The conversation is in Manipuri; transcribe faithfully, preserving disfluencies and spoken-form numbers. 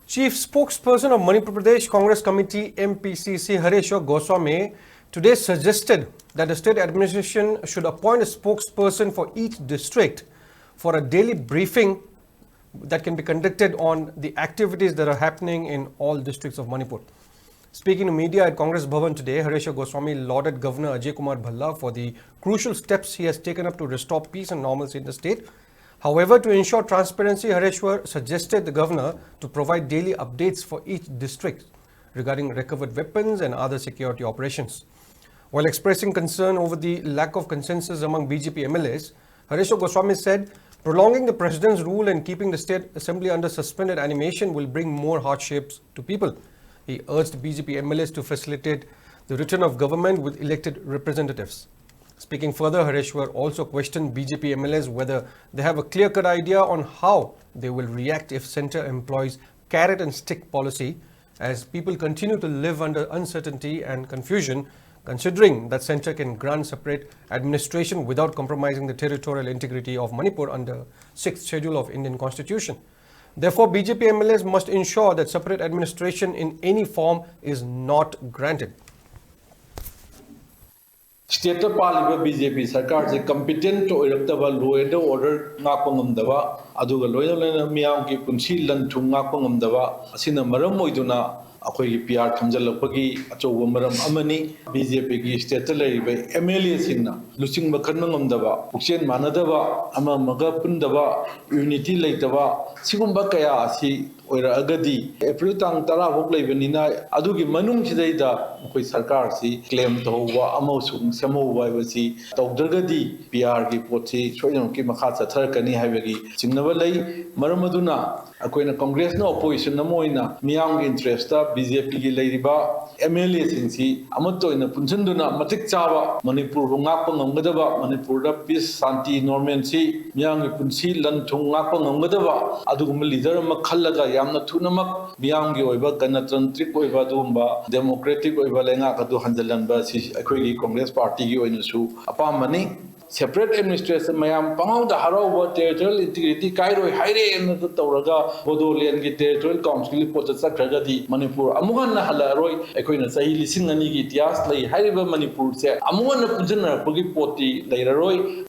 Chief spokesperson of Manipur Pradesh Congress Committee, M P C C, Hareshwar Goswami, today suggested that the state administration should appoint a spokesperson for each district for a daily briefing that can be conducted on the activities that are happening in all districts of Manipur. Speaking to media at Congress Bhavan today, Hareshwar Goswami lauded Governor Ajay Kumar Bhalla for the crucial steps he has taken up to restore peace and normalcy in the state. However, to ensure transparency, Hareshwar suggested the governor to provide daily updates for each district regarding recovered weapons and other security operations. While expressing concern over the lack of consensus among B J P M L As, Hareshwar Goswami said, "Prolonging the president's rule and keeping the state assembly under suspended animation will bring more hardships to people." He urged B J P M L As to facilitate the return of government with elected representatives. Speaking further, Hareshwar also questioned B J P M L As whether they have a clear-cut idea on how they will react if centre employs carrot and stick policy, as people continue to live under uncertainty and confusion, considering that centre can grant separate administration without compromising the territorial integrity of Manipur under sixth Schedule of Indian Constitution. Therefore, B J P M L As must ensure that separate administration in any form is not granted. ꯁ꯭ꯇꯦꯠꯇ ꯄꯥꯜꯂꯤꯕ ꯕꯤ ꯖꯦ ꯄꯤ ꯁꯔꯀꯥꯔꯁꯦ ꯀꯝꯄꯤꯇꯦꯟꯠ ꯑꯣꯏꯔꯛꯇꯕ, law and order ꯉꯥꯛꯄ ꯉꯝꯗꯕ, ꯑꯗꯨꯒ ꯂꯣꯏꯅ ꯂꯣꯏꯅꯅ ꯃꯤꯌꯥꯝꯒꯤ ꯄꯨꯟꯁꯤ ꯂꯟ ꯊꯨꯝ ꯉꯥꯛꯄ ꯉꯝꯗꯕ ꯑꯁꯤꯅ ꯃꯔꯝ ꯑꯣꯏꯗꯨꯅ ꯑꯩꯈꯣꯏꯒꯤ ꯄꯤ ꯑꯥꯔ ꯊꯝꯖꯤꯜꯂꯛꯄꯒꯤ ꯑꯆꯧꯕ ꯃꯔꯝ ꯑꯃꯅꯤ꯫ ꯕꯤ ꯖꯦ ꯄꯤꯒꯤ ꯁ꯭ꯇꯦꯠꯇ ꯂꯩꯔꯤꯕ ꯑꯦꯝ ꯑꯦꯜ ꯑꯦꯁꯤꯡꯅ ꯂꯨꯆꯤꯡꯕ ꯈꯟꯕ ꯉꯝꯗꯕ, ꯄꯨꯛꯆꯦꯜ ꯃꯥꯟꯅꯗꯕ, ꯑꯃ ꯑꯃꯒ ꯄꯨꯟꯗꯕ, ꯌꯨꯅꯤꯇꯤ ꯂꯩꯇꯕ, ꯁꯤꯒꯨꯝꯕ ꯀꯌꯥ ꯑꯁꯤ ꯑꯣꯏꯔꯛꯑꯒꯗꯤ ꯑꯦꯄ꯭ꯔꯤꯜ ꯇꯥꯡ ꯇꯔꯥ ꯐꯥꯎ ꯂꯩꯕꯅꯤꯅ ꯑꯗꯨꯒꯤ ꯃꯅꯨꯡꯁꯤꯗꯩꯗ ꯃꯈꯣꯏ ꯁꯔꯀꯥꯔꯁꯤ ꯀ꯭ꯂꯦꯝ ꯇꯧꯍꯧꯕ ꯑꯃꯁꯨꯡ ꯁꯦꯝꯍꯧꯕ ꯍꯥꯏꯕꯁꯤ ꯇꯧꯗ꯭ꯔꯒꯗꯤ ꯄꯤ ꯑꯥꯔꯒꯤ ꯄꯣꯠꯁꯤ ꯁꯣꯏꯗꯅꯃꯛꯀꯤ ꯃꯈꯥ ꯆꯠꯊꯔꯛꯀꯅꯤ ꯍꯥꯏꯕꯒꯤ ꯆꯤꯡꯅꯕ ꯂꯩ꯫ ꯃꯔꯝ ꯑꯗꯨꯅ ꯑꯩꯈꯣꯏꯅ ꯀꯪꯒ꯭ꯔꯦꯁꯅ ꯑꯣꯄꯣꯖꯤꯁꯟ ꯑꯃ ꯑꯣꯏꯅ ꯃꯤꯌꯥꯝꯒꯤ ꯏꯟꯇꯔꯦꯁꯇ ꯕꯤ ꯖꯦ ꯄꯤꯒꯤ ꯂꯩꯔꯤꯕ ꯑꯦꯝ ꯑꯦꯜ ꯑꯦꯁꯤꯡꯁꯤ ꯑꯃꯠꯇ ꯑꯣꯏꯅ ꯄꯨꯟꯁꯤꯟꯗꯨꯅ ꯃꯇꯤꯛ ꯆꯥꯕ ꯃꯅꯤꯄꯨꯔꯕꯨ ꯉꯥꯛꯄ ꯉꯝꯒꯗꯕ, ꯃꯅꯤꯄꯨꯔꯗ ꯄꯤꯁ, ꯁꯥꯟꯇꯤ, ꯅꯣꯔꯃꯦꯜꯁꯤ, ꯃꯤꯌꯥꯝꯒꯤ ꯄꯨꯟꯁꯤ ꯂꯟ ꯊꯨꯝ ꯉꯥꯛꯄ ꯉꯝꯒꯗꯕ ꯑꯗꯨꯒꯨꯝꯕ ꯂꯤꯗꯔ ꯑꯃ ꯈꯜꯂꯒ ꯌꯥꯝꯅ ꯊꯨꯅꯃꯛ ꯃꯤꯌꯥꯝꯒꯤ ꯑꯣꯏꯕ ꯒꯅꯇꯟꯇ꯭ꯔꯤꯛ ꯑꯣꯏꯕ ꯑꯗꯨꯒꯨꯝꯕ ꯗꯦꯃꯣꯀ꯭ꯔꯦꯇꯤꯛ ꯑꯣꯏꯕ ꯂꯩꯉꯥꯛ ꯑꯗꯨ ꯍꯟꯖꯤꯜꯍꯟꯕ ꯑꯁꯤ ꯑꯩꯈꯣꯏꯒꯤ ꯀꯪꯒ꯭ꯔꯦꯁ ꯄꯥꯔꯇꯤꯒꯤ ꯑꯣꯏꯅꯁꯨ ꯑꯄꯥꯝꯕꯅꯤ꯫ separate administration, ꯃꯌꯥꯝ ꯄꯪꯍꯧꯗ ꯍꯔꯥꯎꯕ, territorial integrity ꯀꯥꯏꯔꯣꯏ ꯍꯥꯏꯔꯦꯅ ꯇꯧꯔꯒ ꯕꯣꯗꯣꯂꯦꯟꯒꯤ territorial councilꯒꯤ ꯄꯣꯠꯇ ꯆꯠꯈ꯭ꯔꯒꯗꯤ ꯃꯅꯤꯄꯨꯔ ꯑꯃꯨꯛ ꯍꯟꯅ ꯍꯜꯂꯛꯑꯔꯣꯏ꯫ ꯑꯩꯈꯣꯏꯅ ꯆꯍꯤ ꯂꯤꯁꯤꯡ ꯑꯅꯤꯒꯤ ꯏꯇꯤꯍꯥꯁ ꯂꯩ ꯍꯥꯏꯔꯤꯕ ꯃꯅꯤꯄꯨꯔꯁꯦ ꯑꯃꯨꯛ ꯍꯟꯅ ꯄꯨꯟꯁꯤꯟꯅꯔꯛꯄꯒꯤ ꯄꯣꯠꯇꯤ ꯂꯩꯔꯔꯣꯏ꯫